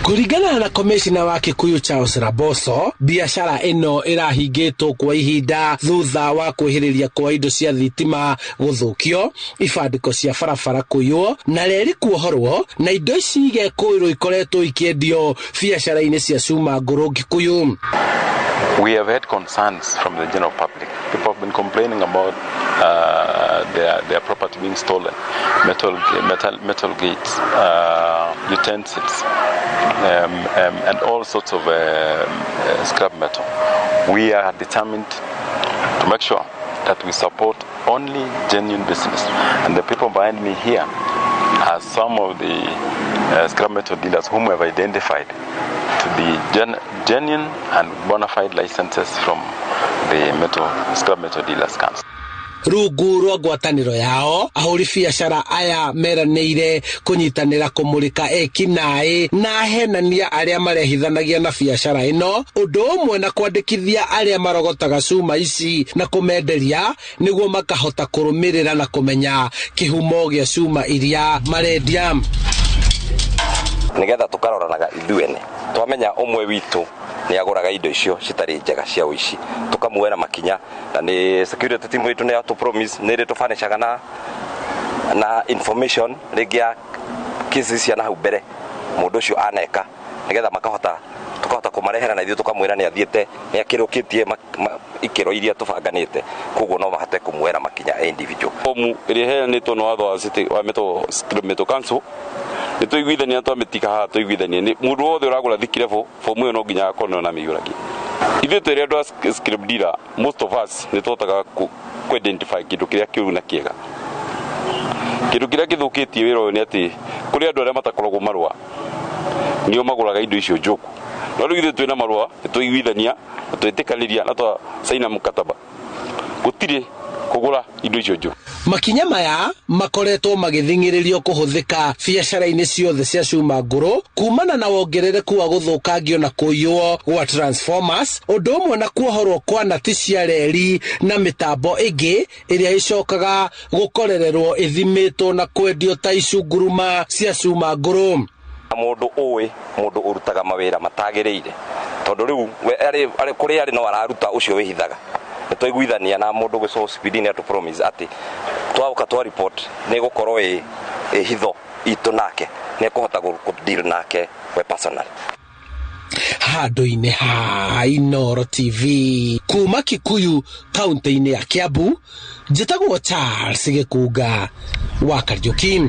Kũringana na komĩcina wa Kikuyu Charles Raboso, biacara ĩno ĩrahingĩtwo kwa ihinda thutha wa kwĩhĩrĩria kwa indo cia thitima gũthũkio, ibandĩko cia barabara kũiywo na reri kuohorwo, na indo ici igekũĩrwo ikoretwo ikĩendio biacara-inĩ cia cuma ngũrũ Kikuyu. We have had concerns from the general public. People have been complaining about their property being stolen, metal gates, utensils, and all sorts of scrap metal. We are determined to make sure that we support only genuine business. And the people behind me here are some of the scrap metal dealers whom we have identified to be genuine and bona fide licenses from the scrap metal dealers council. Rungu rwa ngwatanĩro yao, ahũri biacara aya meranĩire kũnyitanĩra kũmũrĩka ekinaĩ na ahenania arĩa marehithanagia na biacara ĩno, ũndũ ũmwe na kwandĩkithia arĩa marogotaga cuma ici na kũmenderia nĩguo makahota kũrũmĩrĩra na kũmenya kĩhumo gĩa cuma iria marendia. Nigetha tũkaroranaga ithuene, twamenya ũmwe witũ nĩ agũraga indo icio citarĩ njega cia ũici, tũkamuoera makinya, na nĩ security team itũ nĩ yatũ promise nĩ ĩrĩ tũbanishaga na information rĩngĩ ya cases cia na hau mbere mũndũ ũcio aneka, nĩgetha makahota tukahota kũmarehera na ithuĩ tũkamwĩra nĩ athiĩte nĩ akĩrũkĩtie ikĩro iria tũbanganĩte, koguo no mahote kũmuoera makinya individual. Fomu ĩrĩa ĩheanĩtwo nĩ watho wa city wa metal scrap metal council nĩ tũiguithania twamĩtiga haha, tũiguithanie nĩ mũndũ wothe ũragũra thikirebo fomu ĩyo no nginya akorwo na mĩiyũragia. Ithuĩ twĩrĩ andũ a scrap dealer, most of us nĩ tũhotaga ku identify kĩndũ kĩrĩa kĩũru na kĩega. Kĩndũ kĩrĩa gĩthũkĩtie wĩra ũyũ nĩ atĩ kũrĩ andũ arĩa matakoragwo marũa nĩo magũraga indo icio njũku, no rĩu ithuĩ twĩna marũa, nĩ tũiguithania na twĩtĩkanĩria na twa saina mkataba, gũtirĩ kũgũra indo icio njũku. Makinya maya makoretwo magĩthing'ĩrĩrio kũhũthĩka biacara-inĩ ciothe cia cuma ngũrũ kumana na wongerereku wa gũthũkangio na kũiywo gwa transformers, ũndũ ũmwe na kuohorwo kwa nati cia reri na mĩtambo ĩngĩ ĩrĩa ĩcokaga gũkorererwo ĩthimĩtwo na kwendio ta icunguruma cia cuma ngũrũ. Mũndũ ũĩ mũndũ ũrutaga mawĩra matagĩrĩire, tondũ rĩu we arĩ kũrĩa arĩ no araruta ũcio wĩhithaga. Nĩ twaiguithania na mũndũ gwĩcwo CPD nĩ atũ promise atĩ twaũka twa report nĩ gũkorwo ĩ hitho itũ nake nĩ ekũhota kũ deal nake we personally. Handũ-inĩ ha Inooro TV kuma Kikuyu kaunti-inĩ ya Kiambu, njĩtagwo Charles Gĩkunga wa Kariuki.